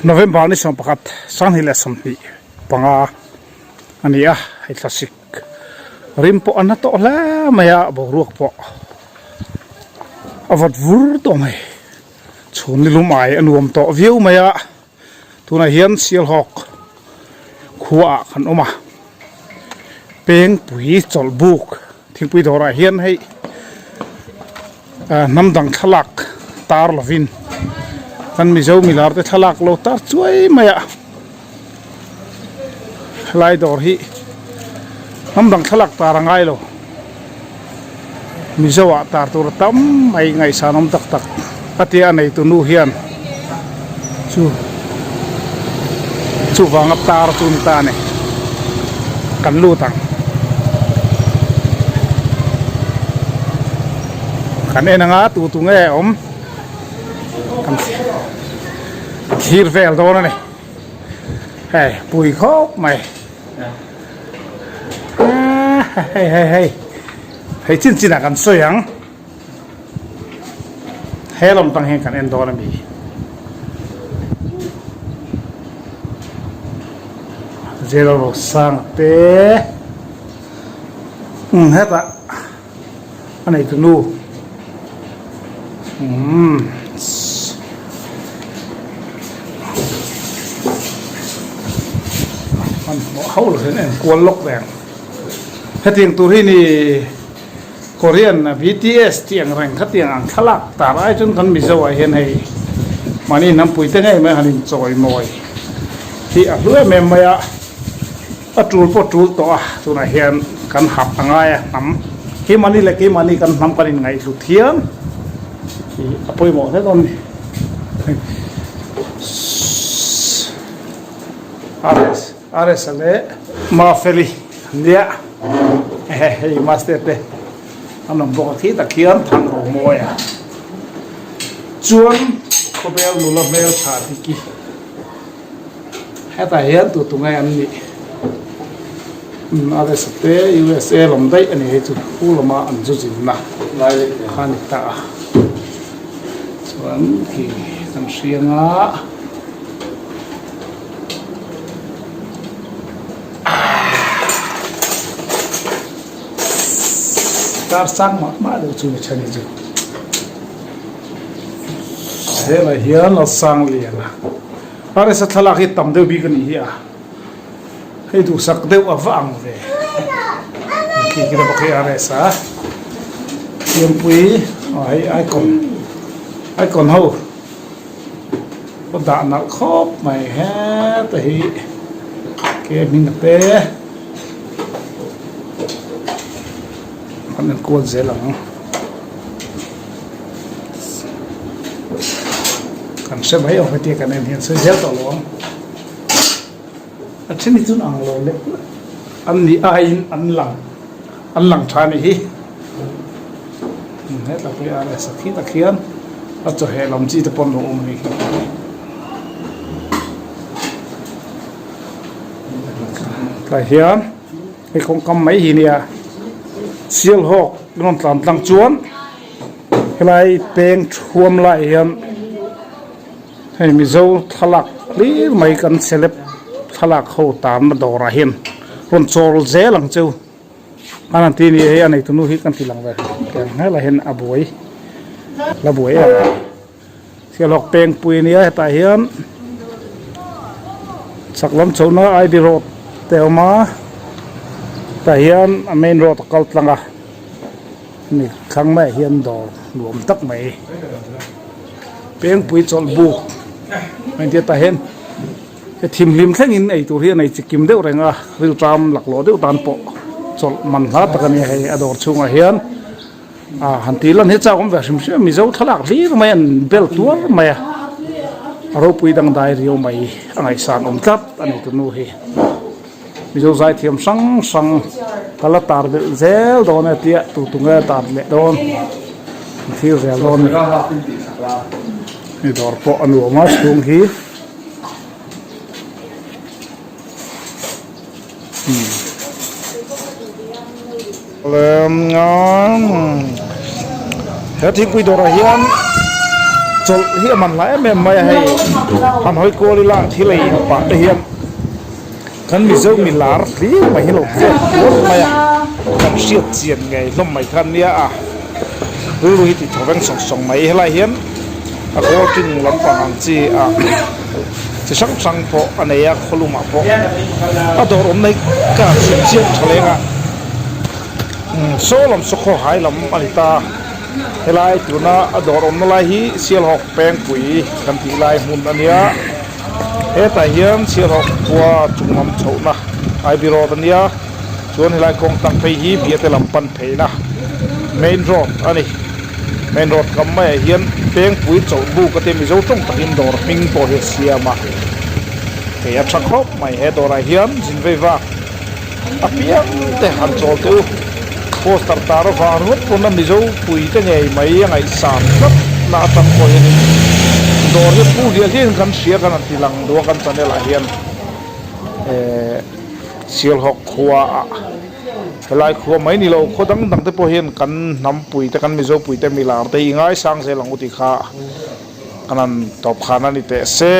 November ni 11 2025 a ni a, hei thlasik rim pawh a na tawh hle mai a, boruak pawh a vawt vur tawh mai, chhun ni lum ai a nuam tawh viau mai a, tunah hian Sialhawk khua ah kan awm a, Pengpui chawlhbuk thingpui dawrah hian hei hnam dang thlalak tar lovin kan Mizo milar te thlalak lo tar chuai mai a helai dawr hi hnam dang thlalak tar a ngai lo Mizo ah tar tur a tam mai ngaihsan awm tak tak a tia a neitu nu hian chu chuvanga tar chu ni ta a ni kan lut ang kan en anga tu tu nge awm kan thlir vel dawn a ni hei pui khawp mai hei hei hei hei chin chin ah kan sawi ang. He lam tang hian kan en dawn a mi. Zero ro sang te um hetah a nei tu nu um hmanhmawh ho lo hian en kual lawk reng hetiang tur hi ni. Korean BTS tih ang reng kha tiang ang thlalak tar ai chuan kan Mizo ah hian hei mahni hnampui te ngei mai han inchawi mawi hi a hlu em em mai a, a tul pawh tul tawh a tunah hian kan hap a ngai a hnam keimahni leh keimahni kan hnam kan inngaihhlut hian ih a pawimawh hle dawn a ni. RS a leh Mafeli nia hei master te an awm bawk a khi tak hian Thangro mawi a chuan khawvel nula hmeltha diki hetah hian tu tu nge an nih RS a te USA lam daih a ni hei chu khu lama an zu zinna kha a ni ta a chuan khi kan hriang a. Tar sang mah mah deuh chu ni chhan hi chu helai hian a sang lian a RSA thlalak hi tam deuh bik a nih hi a hei duhsak deuh a va ang ve khi khi bawk hi RSA Siampui aw hei icon icon ho. Ka dah nalh khawp mai heta hi ke hming a pe an enkual zel ang kan hre mai awm hetia kan en hian sawi zel tawh lo ang a then hi chu an ang lo lek an ni aiin an lang an lang tha a nih hi. Hetah pawh hi a rest a khi tak hian a chawheh lam chi te pawh an lo awm a ni khi. Tlai hian hei kawngkam mai hi nia Sialhawk rawn tlan tlang chuan helai peng thuam lai hian hei Mizo thlalak hlir mai kan celeb thlalak ho tanna dawrah hian rawn chawl zel ang cheu. An han ti ni hei a neitu nu hi kan ti lang ve keng hmel ah hian a buai la buai em a Sialhawk pengpui ania hetah hian chhak lam chhohna I_B road te a awm a tah hian a main road a kal tlang a hemi thlang maiah hian dawr nuam tak mai pengpui chawlh buk a intia tah hian. He thimhlim thlengin ei tur hi a nei chikim deuh reng a, rilṭam laklawh deuh tan pawh chawlh man hla tak a ni a, hei a dawr chhungah hian ah han tih lan hi chak awm ve hrim hrim a, Mizo thlalak hlir mai an bel tuar mai a, a ropui dangdai riau mai a ngaihsan awm tlat a ni tunu hi. Mizo zaithiam hrang hrang ka la tar belh zel dawn e tia tu tu nge tar leh dawn an thlir zel dawn a ni. Hei dawr pawh a nuam a chhung hi. He thingpui dawrah hian Chawlh hi a man hla em em mai a hei han hawi kual ila thil ei in pah te hian kan Mizo mi lar hlir mai hi lo chet kual mai a kan hriat chian ngei hlawm mai kha ania a rilru hi ti thaw veng sawng sawng mai helai hian a cold drink lampang ang chi ah chi hrang hrang pawh a nei a khawlumah pawh a dawr awm mai ka chhun chiang tha leng a saw lam saw khawhai lam a ni ta. Helai tuna a dawr awmna lai hi Sialhawk pengpui kan tih lai hmun a nia. Hetah hian Sialhawk khua chung lam chhohna Ivy Road a nia. Chuan helai kawng tlang phei hi Biate lam pan pheina main road a ni. Main road kam maiah hian pengpui chawlhbuk a tia Mizo tawng takin dawr hming pawh hi a siam a. Hei a tha khawp mai he dawrah hian zin vei vak. A piang te han chawl teh u. Poster tar avang ringawt pawn a Mizo pui te ngei mai a ngaihsan tlat na atang pawh hianin dawr hi pu hliah hliahin kan hria kan han ti lang duh a kan channel ah hian ehh Sialhawk khua ah helai khua mai ni lo khaw dang dang te pawh hian kan hnam pui te kan Mizo pui te milar te hi i ngaisang zel ang u tih kha kan han tawp khan a ni teh se.